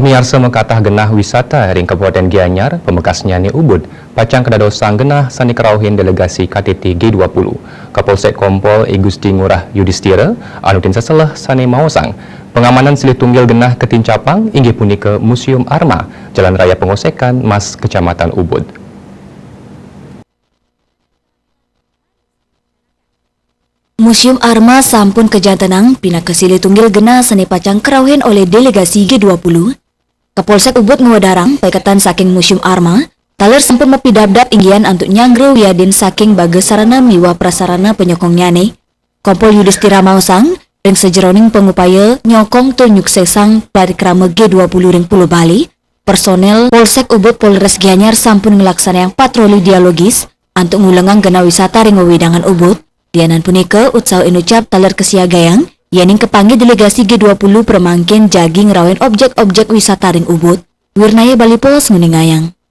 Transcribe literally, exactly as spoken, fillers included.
Pamiarsa, makatah genah wisata ring Kabupaten Gianyar, pamekasnyané Ubud, pacang kadadosang genah sané karauhin delegasi K T T G dua puluh. Kapolsek Kompol I Gusti Ngurah Yudistira, anu tin seseleh sané maosang, pangamanan silih tunggil genah katincapang inggih punika Museum Arma, Jalan Raya Pengosekan Mas, Kecamatan Ubud. Museum Arma sampun kajantenang pinaka silih tunggil genah sané pacang karauhin olih delegasi G dua puluh. Kapolsek Ubud ngwedarang paiketan saking Museum Arma, taler sampun mapidabdab inggihan antuk nyanggra wiadin saking baga sarana miwah prasarana panyokongnnyané. Kompol Yudistira maosang, ring sajeroning pangupaya nyokong tur nyuksesang parikrama G dua puluh ring Pulo Bali, personel Polsek Ubud Polres Gianyar sampun nglaksanayang patroli dialogis antuk ngulengang genah wisata ring wewidangan Ubud. Lianan punika, utsaha inucap taler kasiagayang, yéning kapanggih delegasi G dua puluh pramangkin jagi ngrauhin objek-objek wisata ring Ubud. Wirnaya Bali Post nguningayang.